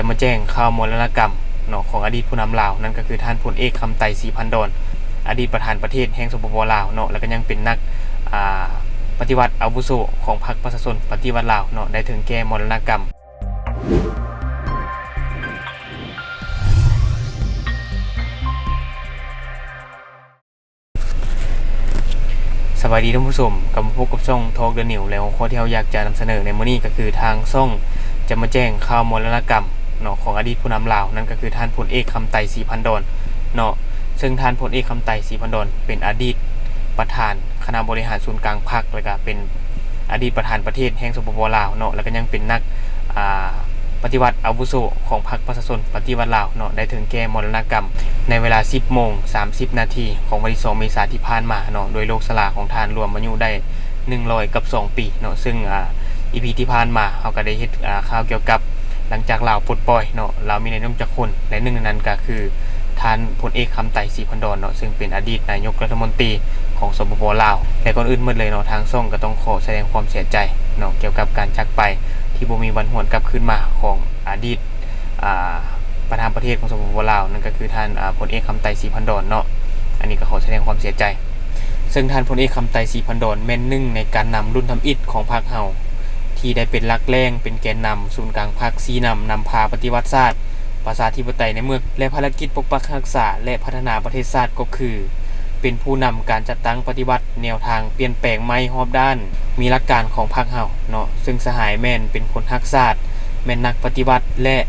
ຈະມາແຈ້ງຂ່າວມໍລະນະກຳເນາະ ຂອງອະດີດຜູ້ນຳລາວ ນັ້ນກໍຄືທ່ານພົນເອກ ຄຳໄຕ ສີພັນດອນ ອະດີດປະທານປະເທດແຫ່ງ ສປປ ລາວເນາະ ແລ້ວກໍຍັງເປັນນັກ ອາ ປະຕິວັດອາວຸໂສຂອງພັກປະຊາຊົນປະຕິວັດລາວເນາະ ໄດ້ເຖິງແກ່ມໍລະນະກຳ. ສະບາຍດີທ່ານຜູ້ຊົມ, ກັບມາພົບກັບຊ່ອງ Talk the News ແລະ ຫົວຂໍ້ທີ່ເຮົາຢາກຈະນຳສະເໜີໃນມື້ນີ້ກໍຄື ທາງຊ່ອງຈະມາແຈ້ງຂ່າວມໍລະນະກຳເນາະ ຂອງອະດີດຜູ້ນຳລາວ ນັ້ນກໍຄືທ່ານພົນເອກ ຄຳໄຕ ສີພັນດອນເນາະ. ເຊິ່ງທ່ານພົນເອກ ຄຳໄຕ ສີພັນດອນ ເປັນອະດີດປະທານຄະນະບໍລິຫານສູນກາງພັກ ແລະ ກະເປັນອະດີດປະທານປະເທດແຫ່ງ ສປປ ລາວເນາະ ແລະ ກະຍັງເປັນນັກ ອາ ປະຕິວັດອາວຸໂສຂອງພັກປະຊາຊົນປະຕິວັດລາວເນາະ ໄດ້ເຖິງແກ່ມໍລະນະກຳ ໃນເວລາ ສິບໂມງ ສາມສິບນາທີ ຂອງວັນທີ ສອງ ເມສາ ທີ່ຜ່ານມາເນາະ ໂດຍໂລກຊະລາຂອງທ່ານລວມອາຍຸໄດ້ ໜຶ່ງຮ້ອຍກັບສອງປີເນາະ. ເຊິ່ງ ອາ ອີພີທີ່ຜ່ານມາ ເຮົາກໍໄດ້ເຮັດ ອາ ຂ່າວກ່ຽວກັບ ຫຼັງຈາກລາວປົດປ່ອຍເນາະ ລາວມີນາຍົກຈັກຄົນ ແລະ ໜຶ່ງໃນນັ້ນກໍຄື ທ່ານພົນເອກ ຄຳໄຕ ສີພັນດອນເນາະ ເຊິ່ງເປັນອະດີດນາຍົກລັດຖະມົນຕີຂອງ ສປປ ລາວ. ແລະ ກ່ອນອື່ນໝົດເລີຍເນາະ ທາງຊ່ອງກໍຕ້ອງຂໍສະແດງຄວາມເສຍໃຈເນາະ ກ່ຽວກັບການຈາກໄປທີ່ບໍ່ມີວັນຫວນກັບຄືນມາຂອງອະດີດ ອາ ປະທານປະເທດຂອງ ສປປ ລາວ ນັ້ນກໍຄືທ່ານ ອາ ພົນເອກ ຄຳໄຕ ສີພັນດອນເນາະ. ອັນນີ້ກໍຂໍສະແດງຄວາມເສຍໃຈ. ເຊິ່ງທ່ານພົນເອກ ຄຳໄຕ ສີພັນດອນ ແມ່ນໜຶ່ງໃນການນຳລຸ້ນທຳອິດຂອງພັກເຮົາ ທີ່ໄດ້ເປັນຫຼັກແຫຼ່ງ ເປັນແກນນຳສູນກາງພັກ ຊີ້ນຳ ນຳພາປະຕິວັດຊາດ ປະຊາທິປະໄຕໃນເມືອງ ແລະ ພາລະກິດປົກປັກຮັກສາ ແລະ ພັດທະນາປະເທດຊາດ ກໍຄື ເປັນຜູ້ນຳການຈັດຕັ້ງປະຕິວັດ ແນວທາງປ່ຽນແປງໃໝ່ຮອບດ້ານ ມີຫຼັກການຂອງພັກເຮົາເນາະ. ເຊິ່ງສະຫາຍແມ່ນເປັນຄົນຮັກຊາດ, ແມ່ນນັກປະຕິວັດ ແລະ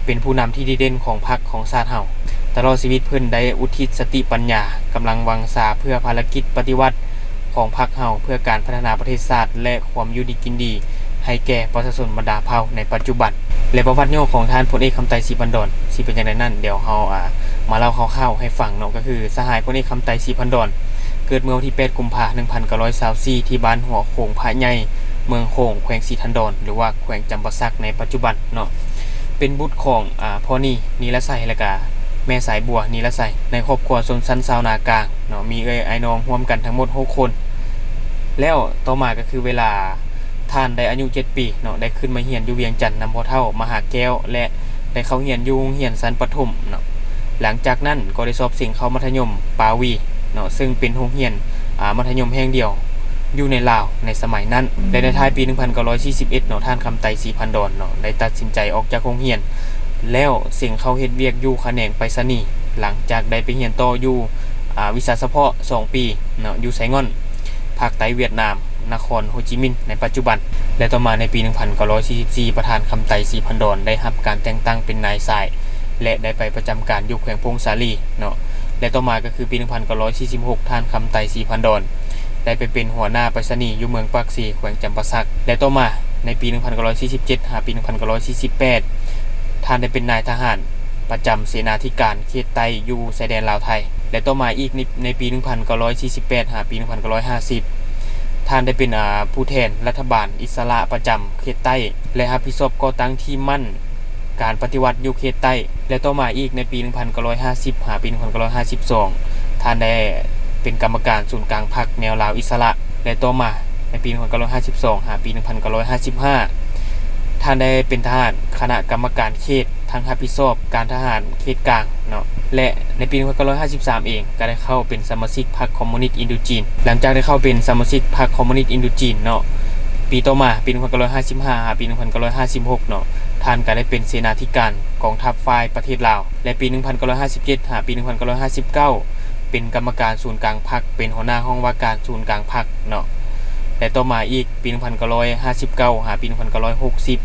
ເປັນຜູ້ນຳທີ່ດີເດັ່ນຂອງພັກຂອງຊາດເຮົາ. ຕະຫຼອດຊີວິດເພິ່ນໄດ້ອຸທິດສະຕິປັນຍາ, ກຳລັງວັງຊາ ເພື່ອພາລະກິດປະຕິວັດຂອງພັກເຮົາ, ເພື່ອການພັດທະນາປະເທດຊາດ ແລະ ຄວາມຢູ່ດີກິນດີໃຫ້ແກ່ປະຊາຊົນບັນດາເຜົ່າໃນປັດຈຸບັນ. ແລະ ປະຫວັດຫຍໍ້ຂອງທ່ານພົນເອກ ຄຳໄຕ ສີພັນດອນ ຊິເປັນຈັ່ງໃດນັ້ນ ດຽວເຮົາ ອາ ມາເລົ່າຄ່າວໆໃຫ້ຟັງເນາະ. ກໍຄືສະຫາຍພົນເອກ ຄຳໄຕ ສີພັນດອນ ເກີດເມື່ອວັນທີ ແປດ ກຸມພາ ໜຶ່ງພັນເກົ້າຮ້ອຍຊາວສີ່ ທີ່ບ້ານຫົວໂຂງພະໃຫຍ່ ເມືອງໂຂງ ແຂວງສີທັນດອນ ຫຼືວ່າແຂວງຈຳປາສັກໃນປັດຈຸບັນເນາະ. ເປັນບຸດຂອງ ອາ ພໍ່ນີ ນີລະໄຊ ແລະກະແມ່ສາຍບົວ ນີລະໄຊ ໃນຄອບຄົວຊົນຊັ້ນຊາວນາກາງເນາະ ມີເອື້ອຍອ້າຍນ້ອງຮ່ວມກັນທັງໝົດຫົກຄົນ. ແລ້ວຕໍ່ມາກໍຄືເວລາ ທ່ານໄດ້ອາຍຸເຈັດປີເນາະ ໄດ້ຂຶ້ນມາຮຽນຢູ່ວຽງຈັນນຳພໍ່ເຖົ້າມະຫາແກ້ວ ແລະ ໄດ້ເຂົ້າຮຽນຢູ່ໂຮງຮຽນຊັ້ນປະຖົມເນາະ. ຫຼັງຈາກນັ້ນກໍໄດ້ສອບເສັງເຂົ້າມັດທະຍົມປາວີເນາະ ເຊິ່ງເປັນໂຮງຮຽນ ອາ ມັດທະຍົມແຫ່ງດຽວຢູ່ໃນລາວໃນສະໄໝນັ້ນ ແລະ ໃນທ້າຍປີໜຶ່ງພັນເກົ້າຮ້ອຍສີ່ສິບເອັດເນາະ ທ່ານ ຄຳໄຕ ສີພັນດອນເນາະ ໄດ້ຕັດສິນໃຈອອກຈາກໂຮງຮຽນ ແລ້ວເສັງເຂົ້າເຮັດວຽກຢູ່ຂະແໜງໄປສະນີ ຫຼັງຈາກໄດ້ໄປຮຽນຕໍ່ຢູ່ ອາ ວິຊາສະເພາະສອງປີເນາະ ຢູ່ໄຊງ່ອນ ພາກໃຕ້ຫວຽດນາມ ນະຄອນໂຮຈິມິນໃນປັດຈຸບັນ ແລະ ຕໍ່ມາໃນປີໜຶ່ງພັນເກົ້າຮ້ອຍສີ່ສິບສີ່ ປະທານ ຄຳໄຕ ສີພັນດອນ ໄດ້ຮັບການແຕ່ງຕັ້ງເປັນນາຍຊາຍ ແລະ ໄດ້ໄປປະຈຳການຢູ່ແຂວງຜົ້ງສາລີເນາະ ແລະ ຕໍ່ມາກໍຄືປີໜຶ່ງພັນເກົ້າຮ້ອຍສີ່ສິບຫົກ ທ່ານ ຄຳໄຕ ສີພັນດອນ ໄດ້ໄປເປັນຫົວໜ້າໄປສະນີຢູ່ເມືອງປາກເຊ ແຂວງຈຳປາສັກ ແລະ ຕໍ່ມາໃນປີໜຶ່ງພັນເກົ້າຮ້ອຍສີ່ສິບເຈັດ ຫາປີໜຶ່ງພັນເກົ້າຮ້ອຍສີ່ສິບແປດ ທ່ານໄດ້ເປັນນາຍທະຫານປະຈຳເສນາທິການເຂດໃຕ້ຢູ່ຊາຍແດນລາວໄທ ແລະ ຕໍ່ມາອີກໃນ ໃນປີໜຶ່ງພັນເກົ້າຮ້ອຍສີ່ສິບແປດ ຫາປີໜຶ່ງພັນເກົ້າຮ້ອຍຫ້າສິບ ທ່ານໄດ້ເປັນ ອາ ຜູ້ແທນລັດຖະບານອິດສະຫຼະປະຈຳເຂດໃຕ້ ແລະ ຮັບຜິດຊອບກໍ່ຕັ້ງທີມໝັ້ນການປະຕິວັດຢູ່ເຂດໃຕ້ ແລະ ຕໍ່ມາອີກໃນປີໜຶ່ງພັນເກົ້າຮ້ອຍຫ້າສິບ ຫາປີໜຶ່ງພັນເກົ້າຮ້ອຍຫ້າສິບສອງ ທ່ານໄດ້ເປັນກຳມະການສູນກາງພັກແນວລາວອິດສະຫຼະ ແລະ ຕໍ່ມາໃນປີໜຶ່ງພັນເກົ້າຮ້ອຍຫ້າສິບສອງ ຫາປີໜຶ່ງພັນເກົ້າຮ້ອຍຫ້າສິບຫ້າ ທ່ານໄດ້ເປັນທະຫານຄະນະກຳມະການເຂດ ທັງຮັບຜິດຊອບການທະຫານເຂດກາງເນາະ ແລະ ໃນປີໜຶ່ງພັນເກົ້າຮ້ອຍຫ້າສິບສາມເອງ ກໍໄດ້ເຂົ້າເປັນສະມາຊິກພັກຄອມມູນິດອິນໂດຈີນ. ຫຼັງຈາກໄດ້ເຂົ້າເປັນສະມາຊິກພັກຄອມມູນິດອິນໂດຈີນເນາະ ປີຕໍ່ມາ ປີໜຶ່ງພັນເກົ້າຮ້ອຍຫ້າສິບຫ້າ ຫາປີໜຶ່ງພັນເກົ້າຮ້ອຍຫ້າສິບຫົກເນາະ ທ່ານກໍໄດ້ເປັນເສນາທິການກອງທັບຝ່າຍປະເທດລາວ ແລະ ປີໜຶ່ງພັນເກົ້າຮ້ອຍຫ້າສິບເຈັດ ຫາປີໜຶ່ງພັນເກົ້າຮ້ອຍຫ້າສິບເກົ້າ ເປັນກຳມະການສູນກາງພັກ ເປັນຫົວໜ້າຫ້ອງວ່າການສູນກາງພັກເນາະ ແລະ ຕໍ່ມາອີກ ປີໜຶ່ງພັນເກົ້າຮ້ອຍຫ້າສິບເກົ້າ ຫາປີໜຶ່ງພັນເກົ້າຮ້ອຍຫົກສິບ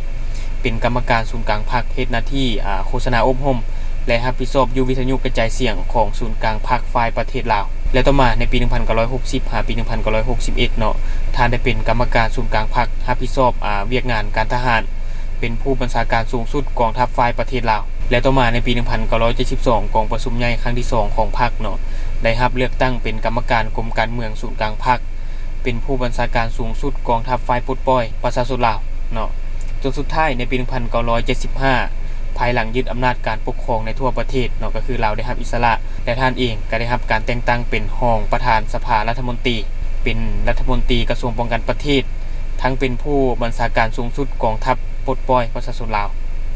ເປັນກຳມະການສູນກາງພັກ ເຮັດໜ້າທີ່ ອາ ໂຄສະນາອົບຮົມ ແລະ ຮັບຜິດຊອບຢູ່ວິທະຍຸກະຈາຍສຽງຂອງສູນກາງພັກຝ່າຍປະເທດລາວ ແລະ ຕໍ່ມາໃນປີໜຶ່ງພັນເກົ້າຮ້ອຍຫົກສິບ ຫາປີໜຶ່ງພັນເກົ້າຮ້ອຍຫົກສິບເອັດເນາະ ທ່ານໄດ້ເປັນກຳມະການສູນກາງພັກ ຮັບຜິດຊອບ ອາ ວຽກງານການທະຫານ ເປັນຜູ້ບັນຊາການສູງສຸດກອງທັບຝ່າຍປະເທດລາວ ແລະ ຕໍ່ມາໃນປີໜຶ່ງພັນເກົ້າຮ້ອຍເຈັດສິບສອງ ກອງປະຊຸມໃຫຍ່ຄັ້ງທີສອງຂອງພັກເນາະ ໄດ້ຮັບເລືອກຕັ້ງເປັນກຳມະການກົມການເມືອງສູນກາງພັກ ເປັນຜູ້ບັນຊາການສູງສຸດກອງທັບຝ່າຍປົດປ່ອຍປະຊາຊົນລາວເນາະ ຈົນສຸດທ້າຍໃນປີໜຶ່ງພັນເກົ້າຮ້ອຍເຈັດສິບຫ້າ ພາຍຫຼັງຍຶດອຳນາດການປົກຄອງໃນທົ່ວປະເທດເນາະ ກໍຄືລາວໄດ້ຮັບອິດສະຫຼະ ແລະ ທ່ານເອງກໍໄດ້ຮັບການແຕ່ງຕັ້ງເປັນຮອງປະທານສະພາລັດຖະມົນຕີ ເປັນລັດຖະມົນຕີກະຊວງປ້ອງກັນປະເທດ ທັງເປັນຜູ້ບັນຊາການສູງສຸດກອງທັບປົດປ່ອຍປະຊາຊົນລາວ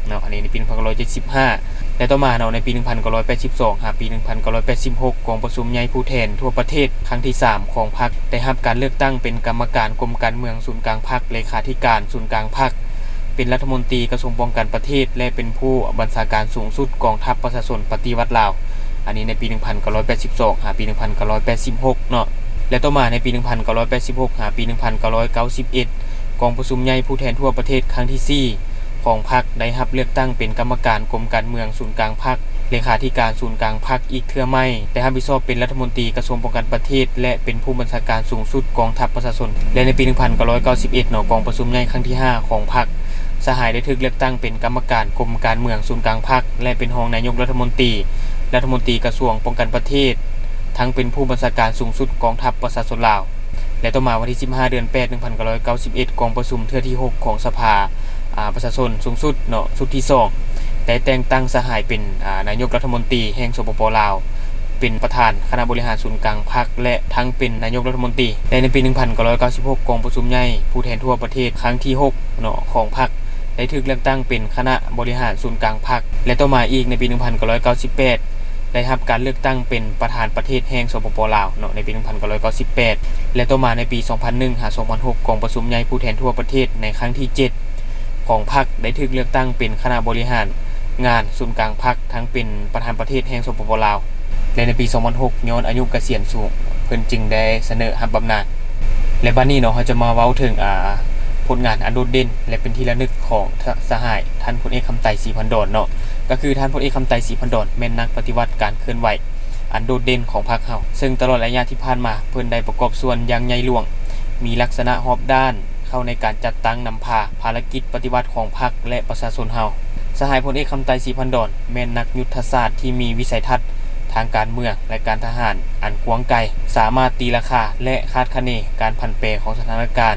ເນາະ ອັນນີ້ໃນປີໜຶ່ງພັນເກົ້າຮ້ອຍເຈັດສິບຫ້າ ແລະ ຕໍ່ມາເນາະ ໃນປີໜຶ່ງພັນເກົ້າຮ້ອຍແປດສິບສອງ ຫາປີໜຶ່ງພັນເກົ້າຮ້ອຍແປດສິບຫົກ ກອງປະຊຸມໃຫຍ່ຜູ້ແທນທົ່ວປະເທດຄັ້ງທີສາມຂອງພັກ ໄດ້ຮັບການເລືອກຕັ້ງເປັນກຳມະການກົມການເມືອງສູນກາງພັກ, ເລຂາທິການສູນກາງພັກ, ເປັນລັດຖະມົນຕີກະຊວງປ້ອງກັນປະເທດ ແລະ ເປັນຜູ້ບັນຊາການສູງສຸດກອງທັບປະຊາຊົນປະຕິວັດລາວ. ອັນນີ້ໃນປີໜຶ່ງພັນເກົ້າຮ້ອຍແປດສິບສອງ ຫາປີໜຶ່ງພັນເກົ້າຮ້ອຍແປດສິບຫົກເນາະ ແລະ ຕໍ່ມາໃນປີໜຶ່ງພັນເກົ້າຮ້ອຍແປດສິບຫົກ ຫາປີໜຶ່ງພັນເກົ້າຮ້ອຍເກົ້າສິບເອັດ ກອງປະຊຸມໃຫຍ່ຜູ້ແທນທົ່ວປະເທດຄັ້ງທີສີ່ຂອງພັກ ໄດ້ຮັບເລືອກຕັ້ງເປັນກຳມະການກົມການເມືອງສູນກາງພັກ, ເລຂາທິການສູນກາງພັກອີກເທື່ອໃໝ່, ໄດ້ຮັບຜິດຊອບເປັນລັດຖະມົນຕີກະຊວງປ້ອງກັນປະເທດ ແລະ ເປັນຜູ້ບັນຊາການສູງສຸດກອງທັບປະຊາຊົນ ແລະ ໃນປີໜຶ່ງພັນເກົ້າຮ້ອຍເກົ້າສິບເອັດເນາະ ກອງປະຊຸມໃຫຍ່ຄັ້ງທີຫ້າຂອງພັກ ສະຫາຍໄດ້ຖືກເລືອກຕັ້ງເປັນກຳມະການກົມການເມືອງສູນກາງພັກ ແລະ ເປັນຮອງນາຍົກລັດຖະມົນຕີ, ລັດຖະມົນຕີກະຊວງປ້ອງກັນປະເທດ, ທັງເປັນຜູ້ບັນຊາການສູງສຸດກອງທັບປະຊາຊົນລາວ ແລະ ຕໍ່ມາວັນທີສິບຫ້າ ເດືອນແປດ ໜຶ່ງພັນເກົ້າຮ້ອຍເກົ້າສິບເອັດ ກອງປະຊຸມເທື່ອທີຫົກຂອງສະພາ ອາ ປະຊາຊົນສູງສຸດເນາະ ຊຸດທີສອງ ໄດ້ແຕ່ງຕັ້ງສະຫາຍເປັນ ອາ ນາຍົກລັດຖະມົນຕີແຫ່ງ ສປປ ລາວ ເປັນປະທານຄະນະບໍລິຫານສູນກາງພັກ ແລະ ທັງເປັນນາຍົກລັດຖະມົນຕີ ແລະ ໃນປີໜຶ່ງພັນເກົ້າຮ້ອຍເກົ້າສິບຫົກ ກອງປະຊຸມໃຫຍ່ຜູ້ແທນທົ່ວປະເທດຄັ້ງທີຫົກເນາະ ຂອງພັກ ໄດ້ຖືກເລືອກຕັ້ງເປັນຄະນະບໍລິຫານສູນກາງພັກ ແລະ ຕໍ່ມາອີກໃນປີໜຶ່ງພັນເກົ້າຮ້ອຍເກົ້າສິບແປດ ໄດ້ຮັບການເລືອກຕັ້ງເປັນປະທານປະເທດແຫ່ງ ສປປ ລາວເນາະ ໃນປີໜຶ່ງພັນເກົ້າຮ້ອຍເກົ້າສິບແປດ ແລະ ຕໍ່ມາໃນປີສອງພັນໜຶ່ງ ຫາ ສອງພັນຫົກ ກອງປະຊຸມໃຫຍ່ຜູ້ແທນທົ່ວປະເທດໃນຄັ້ງທີເຈັດຂອງພັກ ໄດ້ຖືກເລືອກຕັ້ງເປັນຄະນະບໍລິຫານງານສູນກາງພັກ ທັງເປັນປະທານປະເທດແຫ່ງ ສປປ ລາວ ແລະ ໃນປີສອງພັນຫົກ ຍ້ອນອາຍຸກະສຽນສູງ ເພິ່ນຈຶ່ງໄດ້ສະເໜີຮັບບຳນານ. ແລະ ບັດນີ້ເນາະ ເຮົາຈະມາເວົ້າເຖິງ ອາ ຜົນງານອັນໂດດເດັ່ນ ແລະ ເປັນທີ່ລະນຶກຂອງ ສະ ສະຫາຍທ່ານພົນເອກ ຄຳໄຕ ສີພັນດອນເນາະ ກໍຄືທ່ານພົນເອກ ຄຳໄຕ ສີພັນດອນ ແມ່ນນັກປະຕິວັດການເຄື່ອນໄຫວອັນໂດດເດັ່ນຂອງພັກເຮົາ ເຊິ່ງຕະຫຼອດໄລຍະທີ່ຜ່ານມາ ເພິ່ນໄດ້ປະກອບສ່ວນຢ່າງໃຫຍ່ຫຼວງ, ມີລັກສະນະຮອບດ້ານ ເຂົ້າໃນການຈັດຕັ້ງນຳພາພາລະກິດປະຕິວັດຂອງພັກ ແລະ ປະຊາຊົນເຮົາ. ສະຫາຍພົນເອກ ຄຳໄຕ ສີພັນດອນ ແມ່ນນັກຍຸດທະສາດທີ່ມີວິໄສທັດທາງການເມືອງ ແລະ ການທະຫານອັນກວ້າງໄກ, ສາມາດຕີລາຄາ ແລະ ຄາດຄະເນການຜັນແປຂອງສະຖານະການ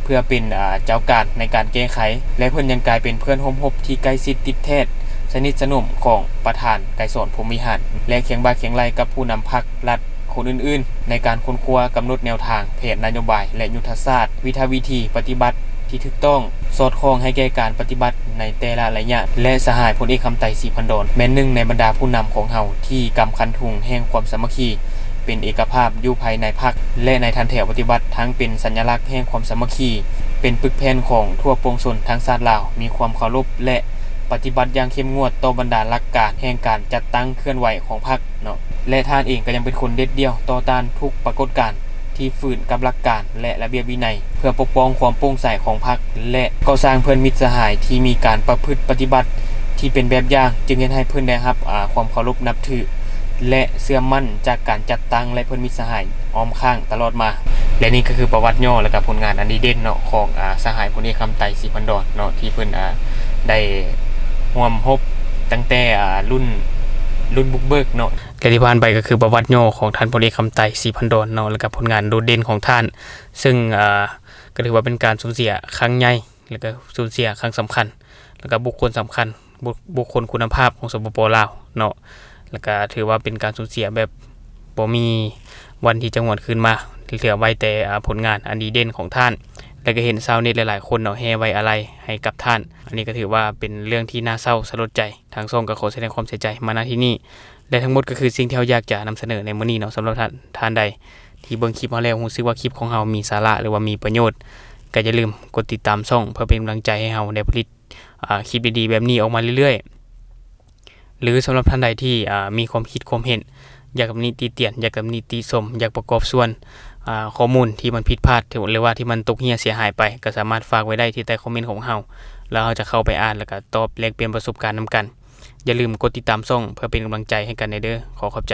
ເພື່ອເປັນ ອາ ເຈົ້າການໃນການແກ້ໄຂ ແລະ ເພິ່ນຍັງກາຍເປັນເພື່ອນຮ່ວມຮົບທີ່ໃກ້ຊິດຕິດແທດ ສະໜິດສະໜົມຂອງປະທານໄກສອນ ພົມວິຫານ ແລະ ຄຽງບ່າຄຽງໄຫຼ່ກັບຜູ້ນຳພັກລັດ ຄົນອື່ນໆ ໃນການຄົ້ນຄວ້າກຳນົດແນວທາງ, ແຜນນະໂຍບາຍ ແລະ ຍຸດທະສາດ, ວິທະວິທີປະຕິບັດທີ່ຖືກຕ້ອງ, ສອດຄ່ອງໃຫ້ແກ່ການປະຕິບັດໃນແຕ່ລະໄລຍະ ແລະ ສະຫາຍພົນເອກ ຄຳໄຕ ສີພັນດອນ ແມ່ນໜຶ່ງໃນບັນດາຜູ້ນຳຂອງເຮົາທີ່ກຳຄັນທຸງແຫ່ງຄວາມສາມັກຄີ ເປັນເອກະພາບຢູ່ພາຍໃນພັກ ແລະ ໃນຖັນແຖວປະຕິວັດ, ທັງເປັນສັນຍະລັກແຫ່ງຄວາມສາມັກຄີ, ເປັນປຶກແຜ່ນຂອງທົ່ວປວງຊົນທັງຊາດລາວ, ມີຄວາມເຄົາລົບ ແລະ ປະຕິບັດຢ່າງເຂັ້ມງວດຕໍ່ບັນດາຫຼັກການແຫ່ງການຈັດຕັ້ງເຄື່ອນໄຫວຂອງພັກເນາະ ແລະ ທ່ານເອງກໍຍັງເປັນຄົນເດັດດ່ຽວຕໍ່ຕ້ານທຸກປາກົດການທີ່ຝືນກັບຫຼັກການ ແລະ ລະບຽບວິໄນ ເພື່ອປົກປ້ອງຄວາມໂປ່ງໃສຂອງພັກ ແລະ ກໍ່ສ້າງເພື່ອນມິດສະຫາຍທີ່ມີການປະພຶດປະຕິບັດທີ່ເປັນແບບຢ່າງ ຈຶ່ງເຮັດໃຫ້ເພິ່ນໄດ້ຮັບ ອາ ຄວາມເຄົາລົບນັບຖື ແລະ ເຊື່ອໝັ້ນຈາກການຈັດຕັ້ງ ແລະ ເພື່ອນມິດສະຫາຍອ້ອມຂ້າງຕະຫຼອດມາ. ແລະ ນີ້ກໍຄືປະຫວັດຫຍໍ້ ແລະ ກະຜົນງານອັນດີເດັ່ນເນາະ ຂອງ ອາ ສະຫາຍພົນເອກ ຄຳໄຕ ສີພັນດອນເນາະ ທີ່ເພິ່ນ ອາ ໄດ້ຮ່ວມຮົບຕັ້ງແຕ່ ອາ ລຸ້ນ ລຸ້ນບຸກເບີກເນາະ ແລະ ທີ່ຜ່ານໄປກໍຄືປະຫວັດຫຍໍ້ຂອງທ່ານພົນເອກ ຄຳໄຕ ສີພັນດອນເນາະ ແລະ ກະຜົນງານໂດດເດັ່ນຂອງທ່ານ ເຊິ່ງ ອາ ກໍຖືວ່າເປັນການສູນເສຍຄັ້ງໃຫຍ່ ແລະ ກະສູນເສຍຄັ້ງສຳຄັນ ແລະ ກະບຸກຄົນສຳຄັນ ບຸກ ບຸກຄົນຄຸນນະພາບຂອງ ສປປ ລາວເນາະ ແລະ ກະຖືວ່າເປັນການສູນເສຍແບບບໍ່ມີວັນທີ່ຈະຫວນຄືນມາ ເຫຼືອໄວ້ແຕ່ ອາ ຜົນງານອັນດີເດັ່ນຂອງທ່ານ ແລະ ກະເຫັນຊາວເນັດຫຼາຍໆຄົນເນາະ ແຫ່ໄວ້ອາໄລໃຫ້ກັບທ່ານ. ອັນນີ້ກະຖືວ່າເປັນເລື່ອງທີ່ໜ້າເສົ້າສະຫຼົດໃຈ. ທາງຊ່ອງກະຂໍສະແດງຄວາມເສຍໃຈມາ ນະ ທີ່ນີ້ ແລະ ທັງໝົດກໍຄືສິ່ງທີ່ເຮົາຢາກຈະນຳສະເໜີໃນມື້ນີ້ເນາະ. ສຳລັບທ່ານ ທ່ານໃດທີ່ເບິ່ງຄລິບເຮົາແລ້ວ ຮູ້ສຶກວ່າຄລິບຂອງເຮົາມີສາລະ ຫຼືວ່າມີປະໂຫຍດ ກໍຢ່າລືມກົດຕິດຕາມຊ່ອງ ເພື່ອເປັນກຳລັງໃຈໃຫ້ເຮົາໄດ້ຜະລິດ ອາ ຄລິບດີໆແບບນີ້ອອກມາເລື້ອຍໆ ຫຼື ສຳລັບທ່ານໃດທີ່ ອາ ມີຄວາມຄິດຄວາມເຫັນ ຢາກຕຳໜິຕິຕຽນ ຢາກຕຳໜິຕິຊົມ ຢາກປະກອບສ່ວນ ອາ ຂໍ້ມູນທີ່ມັນຜິດພາດ ຫຼືວ່າທີ່ມັນຕົກເຮ່ຍເສຍຫາຍໄປ ກໍສາມາດຝາກໄວ້ໄດ້ທີ່ໃຕ້ຄອມເມັນຂອງເຮົາ ແລ້ວເຮົາຈະເຂົ້າໄປອ່ານ ແລ້ວກໍຕອບແລກປ່ຽນປະສົບການນຳກັນ. ຢ່າລືມກົດຕິດຕາມຊ່ອງເພື່ອເປັນກຳລັງໃຈໃຫ້ກັນແດ່ເດີ. ຂໍຂອບໃຈ.